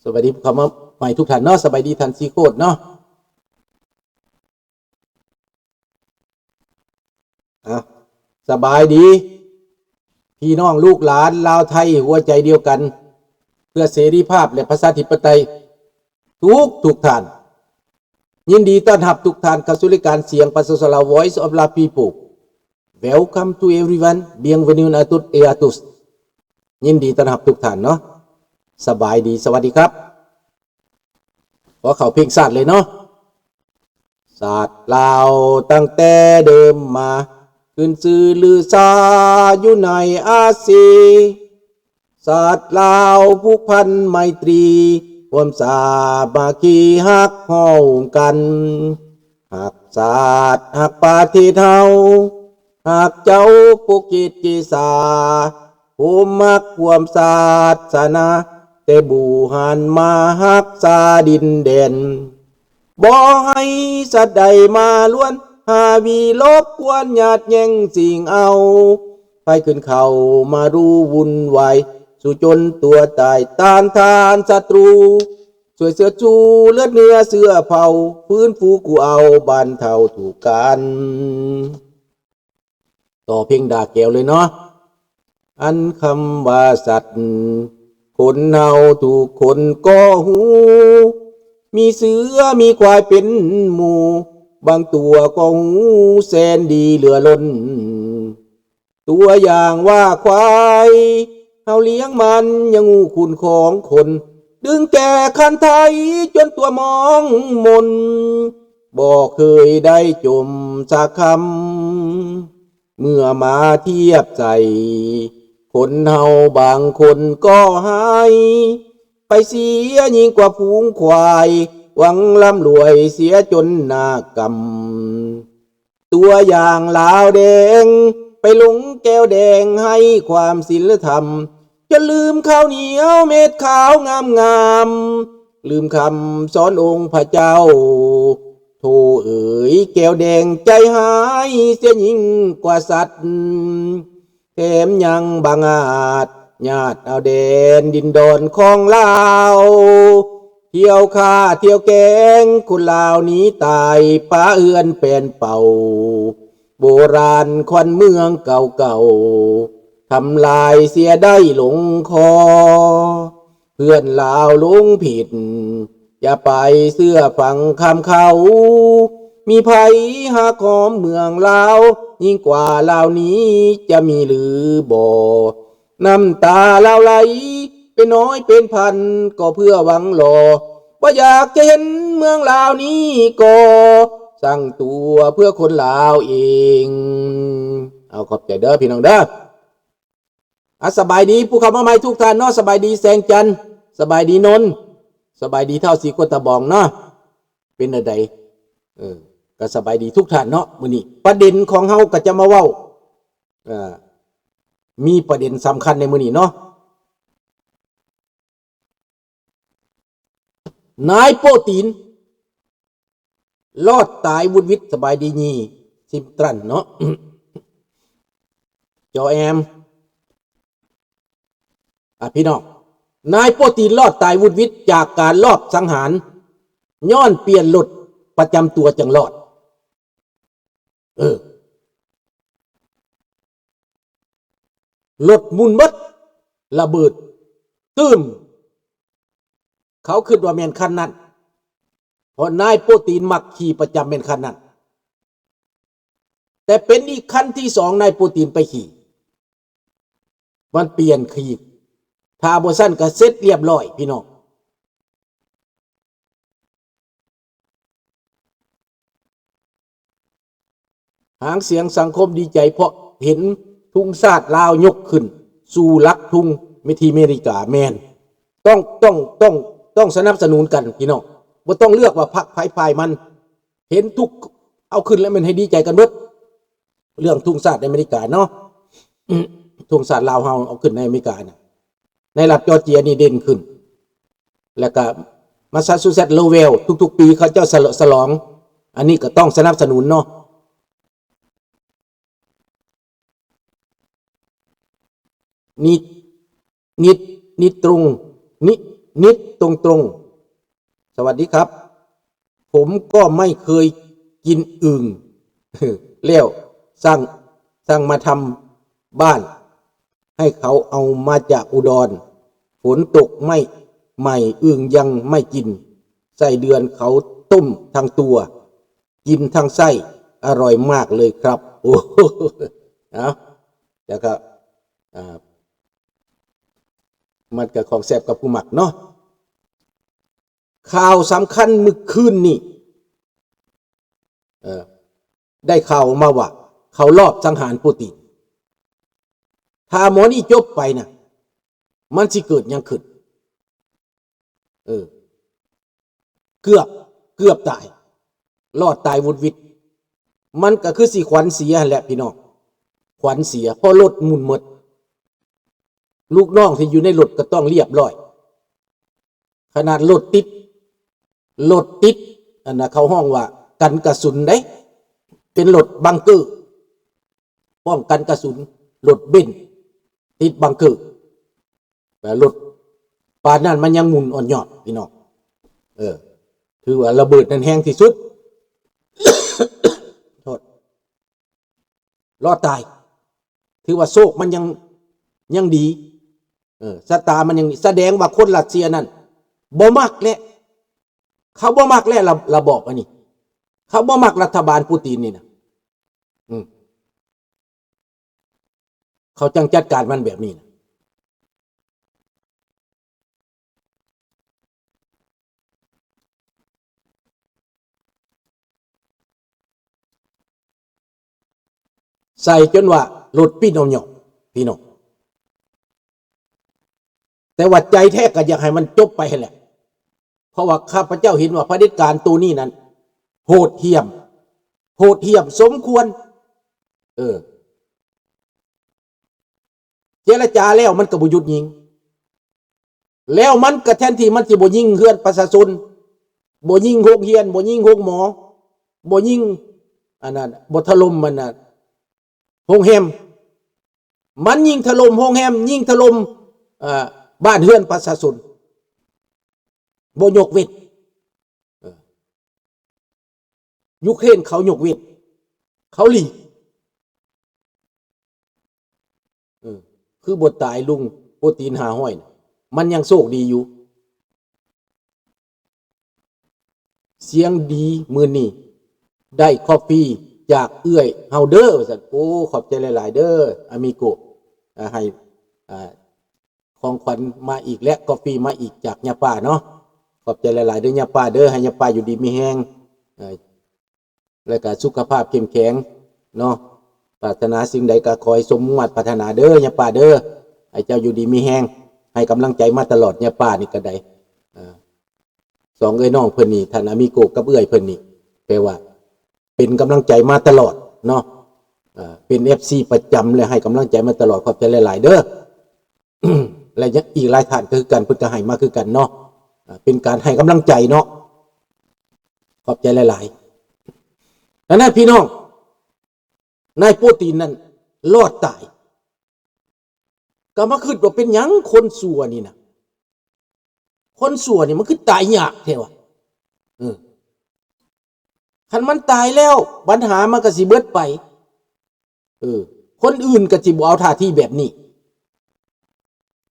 ສະບາຍດີຜູ້ເຂົ້າມາໃໝ່ທຸກທ່ານເນາະ, ສະບາຍດີທ່ານສີໂຄດເນາະ. ອ່ະ ສະບາຍດີພີ່ນ້ອງລູກຫຼານລາວໄທຫົວໃຈດຽວກັນ ເພື່ອເສລີພາບ ແລະ ປະຊາທິປະໄຕ ທຸກໆທ່ານ. ຍິນດີຕ້ອນຮັບທຸກທ່ານເຂົ້າສູ່ລາຍການສຽງປະຊາຊົນລາວ Voice of the People. Welcome to everyone. Bienvenue à toutes et à tous. ຍິນດີຕ້ອນຮັບທຸກທ່ານເນາະ. ສະບາຍດີ, ສະຫວັດດີຄັບ. ຂໍເຂົ້າເພງຊາດເລີຍເນາະ. ຊາດລາວຕັ້ງແຕ່ເດີມມາ ຂຶ້ນຊື່ລືຊາຢູ່ໃນອາຊີ. ຊາດລາວຜູກພັນໄມຕີ ຮ່ວມສາມັກຄີຮັກຮ່ວມກັນ. ຮັກຊາດຮັກປະເທດເຮົາ ຮັກເຈົ້າປົກເກດເກສາ ໂຮມຮັກຮ່ວມສາສະໜາ ແຕ່ບູຮານມາຮັກສາດິນແດນ. ບໍ່ໃຫ້ສັດໃດມາລວນ ຫາວີລົບກວນຍາດແຍ່ງຊິງເອົາ. ໃຜຂຶ້ນເຂົ້າມາຮູ້ວຸ່ນວາຍ ສູ້ຈົນຕົວຕາຍຕ້ານທານສັດຕູ. ຊ່ວຍເຊີດຊູເລືອດເນື້ອເຊື້ອເຜົ່າ ຟື້ນຟູກູ້ເອົາບັນເທົາທຸກການ. ຕໍ່ເພງດາແກວເລີຍເນາະ. ອັນຄຳວ່າສັດ ຄົນເຮົາທຸກຄົນກໍຮູ້ ມີເສືອມີຄວາຍເປັນໝູ່ ບາງຕົວກໍຮູ້ແສນດີເຫຼືອລົ້ນ. ຕົວຢ່າງວ່າຄວາຍ ເຮົາລ້ຽງມັນຍັງຮູ້ຄຸນຂອງຄົນ ດຶງແກ່ຄັນໄທຈົນຕົວມອງມົນ ບໍ່ເຄີຍໄດ້ຈົ່ມສັກຄຳ. ເມື່ອມາທຽບໃສ່ ຄົນເຮົາບາງຄົນກໍຮ້າຍ ໄປເສຍຍິ່ງກວ່າຝູງຄວາຍ ຫວັງລ່ຳລວຍເສຍຈົນໜ້າກຳ. ຕົວຢ່າງລາວແດງ ໄປຫຼົງແກ້ວແດງໃຫ້ຄວາມສິນລະທຳ ຈົນລືມເຂົ້າໜຽວເມັດຂາວງາມໆ ລືມຄຳສອນອົງພະເຈົ້າ. ໂທເອີຍ ແກ້ວແດງໃຈຮ້າຍເສຍຍິ່ງກວ່າສັດ ແຖມຍັງບັງອາດຍາດເອົາແດນດິນດອນຂອງລາວ ທ່ຽວຂ້າທ່ຽວແກງ ຄົນລາວໜີຕາຍ ປະເຮືອນແປນເປົ່າ ໂບລານຂວັນເມືອງເກົ່າໆ ທຳລາຍເສຍໄດ້ລົງຄໍ. ເພື່ອນລາວຫຼົງຜິດ ຢ່າໄປເຊື່ອຟັງຄຳເຂົາ ມີໃຜຫາກຫອມເມືອງລາວ ຍິ່ງກວ່າລາວນີ້ຈະມີຫຼືບໍ່? ນ້ຳຕາລາວໄຫຼເປັນຮ້ອຍເປັນພັນ ກໍເພື່ອຫວັງລໍ ບໍ່ຢາກຈະເຫັນເມືອງລາວນີ້ກໍ່ ສ້າງຕົວເພື່ອຄົນລາວເອງ. ເອົາ ຂອບໃຈເດີພີ່ນ້ອງເດີ. ອ່ະ ສະບາຍດີຜູ້ເຂົ້າມາໃໝ່ທຸກທ່ານເນາະ, ສະບາຍດີແສງຈັນ, ສະບາຍດີນົນ, ສະບາຍດີທ້າວສີໂຄດຕະບອງເນາະ. ເປັນແນວໃດ? ເອີ ກໍສະບາຍດີທຸກທ່ານເນາະ. ມື້ນີ້ປະເດັນຂອງເຮົາກໍຈະມາເວົ້າ ເອີ ມີປະເດັນສຳຄັນໃນມື້ນີ້ເນາະ. ນາຍໂປຕີນລອດຕາຍວຸດວິດ. ສະບາຍດີຍີ່ ຊິມຕຣັນເນາະ ຈໍແອມ. ອ່ະ ພີ່ນ້ອງ, ນາຍໂປຕີນລອດຕາຍວຸດວິດຈາກການລອບສັງຫານ ຍ້ອນປ່ຽນລົດປະຈຳຕົວຈຶ່ງລອດ. ເອີ ລົດໝຸ່ນເບິດ ລະເບີດຕື່ມ. ເຂົາຄິດວ່າແມ່ນຄັນນັ້ນ ເພາະນາຍໂປຕີນມັກຂີ່ປະຈຳແມ່ນຄັນນັ້ນ, ແຕ່ເປັນອີກຄັນທີສອງນາຍໂປຕີນໄປຂີ່. ມັນປ່ຽນຂີ່, ຖ້າບໍ່ຊັ້ນກໍເສັດລຽບລ້ອຍ ພີ່ນ້ອງ. ຫາງສຽງສັງຄົມດີໃຈ ເພາະເຫັນທຸງຊາດລາວຍົກຂຶ້ນສູ່ຫຼັກທຸງທີ່ເມລິກາ. ແມ່ນ, ຕ້ອງ, ຕ້ອງ, ຕ້ອງ, ຕ້ອງສະໜັບສະໜູນກັນ ພີ່ນ້ອງ, ບໍ່ຕ້ອງເລືອກວ່າພັກໃຜຝ່າຍມັນ. ເຫັນທຸກເອົາຂຶ້ນແລ້ວແມ່ນໃຫ້ດີໃຈກັນເບິດ. ເລື່ອງທຸງຊາດໃນອາເມລິກາເນາະ, ທຸງຊາດລາວເຮົາເອົາຂຶ້ນໃນອາເມລິການະ, ໃນລັດຈອດເຈຍນີ້ເດັ່ນຂຶ້ນ, ແລ້ວກະມາຊາຊູເຊັດ ໂລເວລ ທຸກໆປີເຂົາເຈົ້າສະຫຼອງ, ອັນນີ້ກໍຕ້ອງສະໜັບສະໜູນເນາະ. ນິດ, ນິດ, ນິດຕຣົງ, ນິ, นิดตรงๆ สวัสดีครับ ผมก็ไม่เคยกินอึ่ง แล้วสั่ง สั่งมาทำบ้าน ให้เขาเอามาจากอุดร ฝนตกไม่ ใหม่ อึ่งยังไม่กิน ไส้เดือนเขาต้มทั้งตัว กินทั้งไส้ อร่อยมากเลยครับ โอ้ เอา แล้วก็ อ่า มันก็ของแซ่บกับผู้มักเนาะ ข่าวสำคัญมื้อคืนนี้ เอ่อ ได้ข่าวออกมาว่า เขาลอบสังหารปูติน ถ้าหมอนี่จบไปนะ มันสิเกิดหยังขึ้น เออ เกือบ เกือบตาย รอดตายหวุดหวิด มันก็คือสิขวัญเสียหั้นแหละพี่น้อง ขวัญเสีย เพราะรถหมุนหมด ลูกน้องที่อยู่ในรถก็ต้องเรียบร้อย ขนาดรถติด รถติด อันน่ะ เขาฮ้องว่ากันกระสุนเด้ เป็นรถบังเกอร์ ป้องกันกระสุน รถเบนซ์ติดบังเกอร์ แต่รถปานนั้นมันยังหมุนอ่อนยอดพี่น้อง เออ ถือว่าระเบิดนั้นแฮงที่สุด โทษ รอดตาย ถือว่าโชคมันยัง ยังดี เออ ชะตามันยังดี แสดงว่าคนรัสเซียนั่นบ่มักแล้ว เขาบ่มักแล้ว ระ ระบอบอันนี้ เขาบ่มักรัฐบาลปูตินนี่นะ อืม เขาจั่งจัดการมันแบบนี้นะ ใส่จนว่ารถปิ้นเอาหย่อน พี่น้อง แต่ว่าใจแท้ก็อยากให้มันจบไปหั้นแหละ เพราะว่าข้าพเจ้าเห็นว่าเผด็จการตัวนี้นั้น โหดเหี้ยม โหดเหี้ยมสมควร เออ เจรจาแล้วมันก็บ่หยุดยิง แล้วมันก็แทนที่มันสิบ่ยิงเฮือนประชาชน บ่ยิงโรงเรียน บ่ยิงโรงหมอ บ่ยิง อันนั้น บ่ถล่ม อันนั้น โรงแรม มันยิงถล่มโรงแรม ยิงถล่ม เอ่อ บ้านเฮือนประชาชน บ่ยกเว้น เออ ยูเครนเขายกเว้น เขาหลีก เออ คือบ่ตายลุงโปรตีนห้าร้อยน่ะ มันยังโชคดีอยู่ เสียงดีมื้อนี้ ได้กาแฟจากเอื้อยเฮาเด้อ ว่าซั่น โอ้ ขอบใจหลายๆ เด้อ อามิโกะ อ่า ให้ อ่า ของขวัญมาอีกและกาแฟมาอีกจากย่าป้าเนาะ ขอบใจหลายๆ เด้อย่าป้าเด้อ ให้ย่าป้าอยู่ดีมีแฮง เอ่อ แล้วก็สุขภาพเข้มแข็งเนาะ ปรารถนาสิ่งใดก็ขอให้สมมุ่งมาดปรารถนาเด้อย่าป้าเด้อ ให้เจ้าอยู่ดีมีแฮง ให้กำลังใจมาตลอดย่าป้านี่ก็ได้ เอ่อ สองเอื้อยน้องเพิ่นนี่ ท่านอามิโกะกับเอื้อยเพิ่นนี่ แปลว่าเป็นกำลังใจมาตลอดเนาะ เอ่อ เป็นเอฟซีประจำ และให้กำลังใจมาตลอด ขอบใจหลายๆ เด้อ และยังอีกหลายท่านก็คือกัน เพิ่นก็ให้มาคือกันเนาะ เอ่อ เป็นการให้กำลังใจเนาะ ขอบใจหลายๆ ดังนั้นพี่น้อง นายโปรตีนนั่นรอดตาย ก็มาคิดว่าเป็นหยังคนชั่วนี่นะ คนชั่วนี่มันคือตายยากแท้วะ เออ คันมันตายแล้วปัญหามันก็สิเบิดไป เออ คนอื่นก็สิบ่เอาท่าทีแบบนี้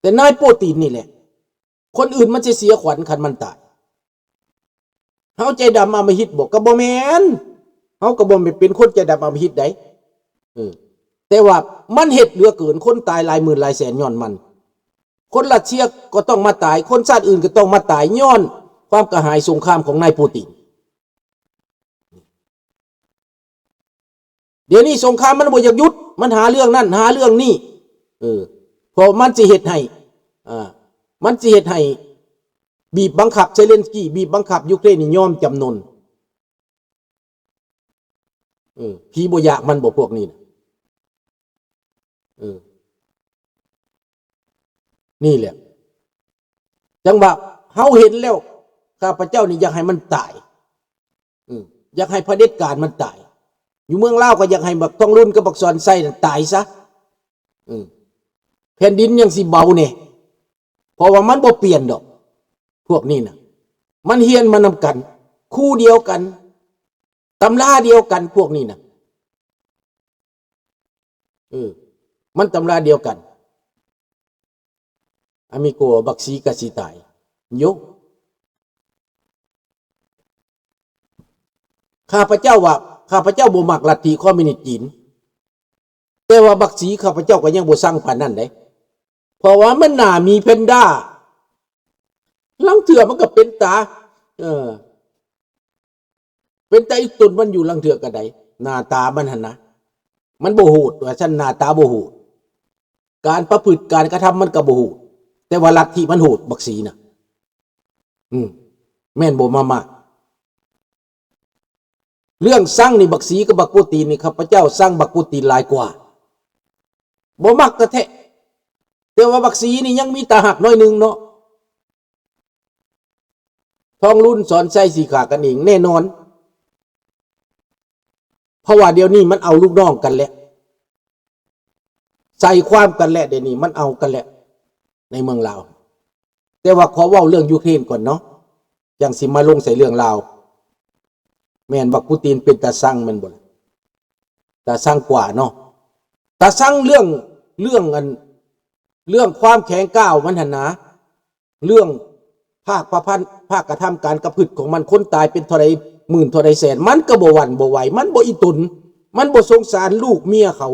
แต่นายโปรตีนนี่แหละ คนอื่นมันสิเสียขวัญคันมันตาย เฮาใจดำอำมหิตบ่ ก็บ่แม่น เฮาก็บ่แม่นเป็นคนใจดำอำมหิตใด เออ แต่ว่ามันเฮ็ดเหลือเกิน คนตายหลายหมื่นหลายแสนย้อนมัน คนรัสเซียก็ต้องมาตาย คนชาติอื่นก็ต้องมาตายย้อนความกระหายสงครามของนายปูติน เดี๋ยวนี้สงครามมันบ่อยากหยุด มันหาเรื่องนั่น หาเรื่องนี่ เออ เพราะมันสิเฮ็ดให้ อ่า มันสิเฮ็ดให้บีบบังคับเซเลนสกี บีบบังคับยูเครนนี่ยอมจำนน เออ ผีบ่อยากมันบ่พวกนี้น่ะ เออ นี่แหละ จั่งว่าเฮาเห็นแล้ว ข้าพเจ้านี่อยากให้มันตาย อืม อยากให้เผด็จการมันตาย อยู่เมืองลาวก็อยากให้บักทองลุนกับบักสอนไส้นั่นตายซะ อืม แผ่นดินยังสิเบาแหน่ เพราะว่ามันบ่เปลี่ยนดอก ພວກນີ້ນະ ມັນຮຽນມານຳກັນ ຄູດຽວກັນ ຕຳລາດຽວກັນ ພວກນີ້ນະ ເອີ ມັນຕຳລາດຽວກັນ. ອາມິໂກ ບັກສີກະຊິຕາຍໂຍ. ຂ້າພະເຈົ້າວ່າ ຂ້າພະເຈົ້າບໍ່ມັກລັດທິຄອມມິວນິດຈີນ, ແຕ່ວ່າບັກສີຂ້າພະເຈົ້າກໍຍັງບໍ່ຊັງປານນັ້ນເດ້, ເພາະວ່າມັນໜ້າມີແພນດ້າ, ລາງເທື່ອມັນກໍເປັນຕາ ເອີ ເປັນຕາອີ່ຕົນມັນຢູ່ລາງເທື່ອກໍໄດ້ ໜ້າຕາມັນຫັ້ນນະ ມັນບໍ່ໂຫດ ວ່າຊັ້ນ ໜ້າຕາບໍ່ໂຫດ ການປະພຶດການກະທຳມັນກໍບໍ່ໂຫດ ແຕ່ວ່າລັດທິມັນໂຫດ ບັກສີນະ ອືມ ແມ່ນບໍ່ ມາມາ ເລື່ອງຊັງນີ້ ບັກສີກັບບັກປູຕີນນີ້ ຂ້າພະເຈົ້າຊັງບັກປູຕີນຫຼາຍກວ່າ ບໍ່ມັກແທ້ໆ ແຕ່ວ່າບັກສີນີ້ຍັງມີຕາຮັກໜ້ອຍໜຶ່ງເນາະ. ທອງລຸນ ສອນໄຊ ຊິຂ້າກັນເອງແນ່ນອນ ເພາະວ່າດຽວນີ້ມັນເອົາລູກນ້ອງກັນແລ້ວ ໃສ່ຄວາມກັນແລ້ວ ດຽວນີ້ມັນເອົາກັນແລ້ວໃນເມືອງລາວ. ແຕ່ວ່າຂໍເວົ້າເລື່ອງຢູເຄຣນກ່ອນເນາະ ຈັ່ງຊິມາລົງໃສ່ເລື່ອງລາວ. ແມ່ນບັກປູຕີນເປັນຕາຊັງແມ່ນບໍ່ລະ? ຕາຊັງກວ່າເນາະ ຕາຊັງເລື່ອງ ເລື່ອງອັນ ເລື່ອງຄວາມແຂງກ້າວມັນຫັ້ນນາ ເລື່ອງພາກປະພັນ ພາກກະທຳການປະພຶດຂອງມັນ ຄົນຕາຍເປັນເທົ່າໃດໝື່ນເທົ່າໃດແສນ ມັນກໍບໍ່ຫວັ່ນບໍ່ໄຫວ ມັນບໍ່ອີ່ຕົນ ມັນບໍ່ສົງສານລູກເມຍເຂົາ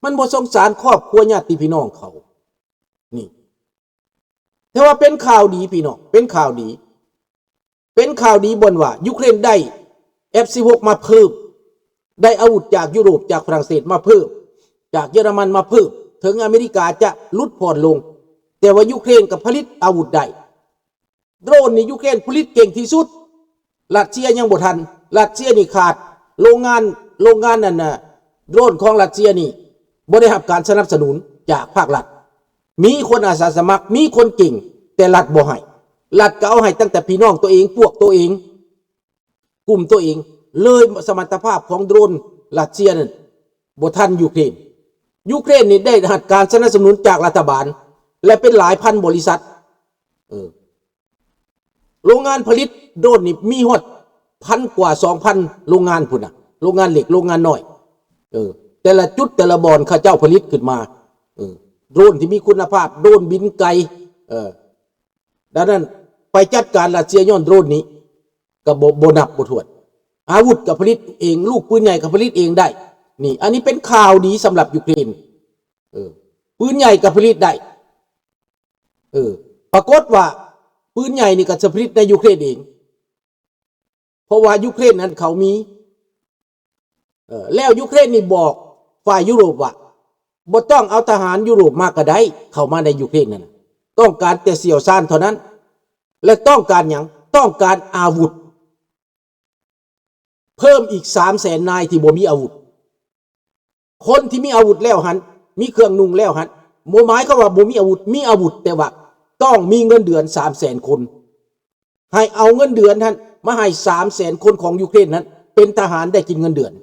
ມັນບໍ່ສົງສານຄອບຄົວຍາດຕິພີ່ນ້ອງເຂົາ ນີ້ ແຕ່ວ່າເປັນຂ່າວດີພີ່ນ້ອງ ເປັນຂ່າວດີ ເປັນຂ່າວດີບ່ອນວ່າຢູເຄຣນໄດ້ ເອັຟສິບຫົກ ມາເພີ່ມ ໄດ້ອາວຸດຈາກຢູໂຣບ ຈາກຝຣັ່ງເສດມາເພີ່ມ ຈາກເຢຍລະມັນມາເພີ່ມ ເຖິງອາເມລິກາຈະຫຼຸດຜ່ອນລົງ ແຕ່ວ່າຢູເຄຣນກໍຜະລິດອາວຸດໄດ້. ໂດຣນນີ້ຢູເຄຣນຜະລິດເກັ່ງທີ່ສຸດ ຣັດເຊຍຍັງບໍ່ທັນ ຣັດເຊຍນີ້ຂາດ ໂລງງານ ໂລງງານນັ້ນນະ ໂດຣນຂອງຣັດເຊຍນີ້ບໍ່ໄດ້ຮັບການສະໜັບສະໜູນຈາກພາກລັດ ມີຄົນອາສາສະໝັກ ມີຄົນເກັ່ງ ແຕ່ລັດບໍ່ໃຫ້ ລັດກໍເອົາໃຫ້ຕັ້ງແຕ່ພີ່ນ້ອງຕົວເອງ ພວກຕົວເອງ ກຸ່ມຕົວເອງ ເລີຍສະມັດຕະພາບຂອງໂດຣນຣັດເຊຍນັ້ນບໍ່ທັນຢູເຄຣນ. ຢູເຄຣນນີ້ໄດ້ຮັບການສະໜັບສະໜູນຈາກລັດຖະບານ ແລະ ເປັນຫຼາຍພັນບໍລິສັດ ເອີ ໂລງງານຜະລິດໂດຣນນີ້ມີຮອດພັນກວ່າ ສອງພັນໂລງງານພຸ້ນນະ ໂລງງານເຫຼັກ ໂລງງານນ້ອຍ ເອີ ແຕ່ລະຈຸດແຕ່ລະບ່ອນເຂົາເຈົ້າຜະລິດຂຶ້ນມາ ເອີ ໂດຣນທີ່ມີຄຸນນະພາບ ໂດຣນບິນໄກ ເອີ ດັ່ງນັ້ນໄປຈັດການຣັດເຊຍຍ້ອນໂດຣນນີ້ກໍບໍ່ ບໍ່ນັບບໍ່ຖ້ວນ ອາວຸດກໍຜະລິດເອງ ລູກປືນໃຫຍ່ກໍຜະລິດເອງໄດ້ ນີ້ ອັນນີ້ເປັນຂ່າວດີສຳລັບຢູເຄຣນ ເອີ ປືນໃຫຍ່ກໍຜະລິດໄດ້ ເອີ ປາກົດວ່າປືນໃຫຍ່ນີ້ກໍຈະຜະລິດໃນຢູເຄຣນເອງ ເພາະວ່າຢູເຄຣນນັ້ນເຂົາມີ ເອີ ແລ້ວຢູເຄຣນນີ້ບອກຝ່າຍຢູໂຣບວ່າ ບໍ່ຕ້ອງເອົາທະຫານຢູໂຣບມາກໍໄດ້ ເຂົ້າມາໃນຢູເຄຣນນັ້ນນະ ຕ້ອງການແຕ່ຊ່ຽວຊານເທົ່ານັ້ນ ແລະ ຕ້ອງການຫຍັງ? ຕ້ອງການອາວຸດ ເພີ່ມອີກສາມແສນນາຍທີ່ບໍ່ມີອາວຸດ. ຄົນທີ່ມີອາວຸດແລ້ວຫັ້ນ ມີເຄື່ອງນຸ່ງແລ້ວຫັ້ນ ບໍ່ໝາຍຄວາມວ່າບໍ່ມີອາວຸດ ມີອາວຸດ ແຕ່ວ່າຕ້ອງມີເງິນເດືອນສາມແສນຄົນ ໃຫ້ເອົາເງິນເດືອນຫັ້ນມາໃຫ້ສາມແສນຄົນຂອງຢູເຄຣນນັ້ນເປັນທະຫານໄດ້ກິນເງິນເດືອນ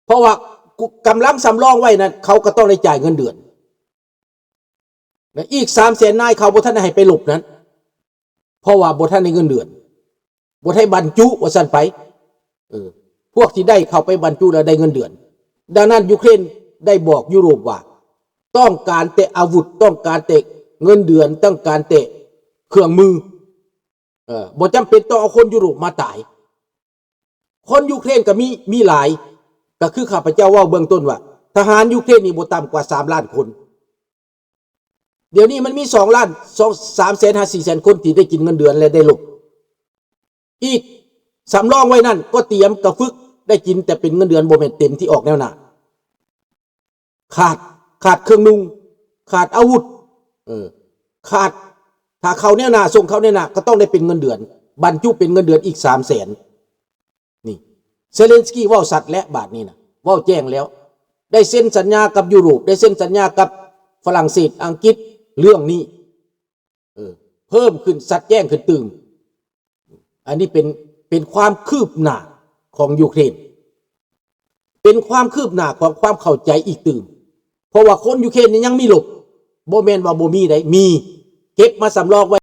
ເພາະວ່າກຳລັງສຳລອງໄວ້ນັ້ນ ເຂົາກໍຕ້ອງໄດ້ຈ່າຍເງິນເດືອນ ແລະ ອີກສາມແສນນາຍເຂົາບໍ່ທັນໄດ້ໃຫ້ໄປລົບນັ້ນ ເພາະວ່າບໍ່ທັນໄດ້ເງິນເດືອນ ບໍ່ໄດ້ບັນຈຸ ວ່າຊັ້ນໄປ ເອີ ພວກທີ່ໄດ້ເຂົ້າໄປບັນຈຸແລ້ວໄດ້ເງິນເດືອນ. ດັ່ງນັ້ນ ຢູເຄຣນໄດ້ບອກຢູໂຣບວ່າ ຕ້ອງການແຕ່ອາວຸດ ຕ້ອງການແຕ່ເງິນເດືອນ ຕ້ອງການແຕ່ເຄື່ອງມື ເອີ ບໍ່ຈຳເປັນຕ້ອງເອົາຄົນຢູໂຣບມາຕາຍ. ຄົນຢູເຄຣນກໍມີ ມີຫຼາຍ ກໍຄືຂ້າພະເຈົ້າເວົ້າເບື້ອງຕົ້ນວ່າ ທະຫານຢູເຄຣນນີ້ບໍ່ຕ່ຳກວ່າສາມລ້ານຄົນ. ດຽວນີ້ມັນມີສອງລ້ານ ສອງ ສາມແສນຫາສີ່ແສນຄົນທີ່ໄດ້ກິນເງິນເດືອນ ແລະ ໄດ້ລົບ. ອີກສຳລອງໄວ້ນັ້ນກໍຕຽມ ກໍຝຶກ ໄດ້ກິນແຕ່ເປັນເງິນເດືອນ ບໍ່ແມ່ນເຕັມທີ່ອອກແນວໜ້າ. ຂາດ ຂາດເຄື່ອງນຸ່ງ ຂາດອາວຸດ ເອີ ຂາດ ຖ້າເຂົ້າແນວໜ້າ ສົ່ງເຂົ້າແນວໜ້າ ກໍຕ້ອງໄດ້ເປັນເງິນເດືອນ ບັນຈຸເປັນເງິນເດືອນອີກສາມແສນ. ນີ້ ເຊເລັນສກີເວົ້າຊັດແລ້ວ ບາດນີ້ນະ ເວົ້າແຈ້ງແລ້ວ ໄດ້ເຊັນສັນຍາກັບຢູໂຣບ ໄດ້ເຊັນສັນຍາກັບຝຣັ່ງເສດ ອັງກິດ ເລື່ອງນີ້ ເອີ ເພີ່ມຂຶ້ນ ຊັດແຈ້ງຂຶ້ນຕື່ມ. ອັນນີ້ເປັນ ເປັນຄວາມຄືບໜ້າຂອງຢູເຄຣນ ເປັນຄວາມຄືບໜ້າຂອງຄວາມເຂົ້າໃຈອີກຕື່ມ ເພາະວ່າຄົນຢູເຄຣນນີ້ຍັງມີລົບ ບໍ່ແມ່ນວ່າບໍ່ມີໃດ໋ ມີ ເກັບມາສຳລອງໄວ້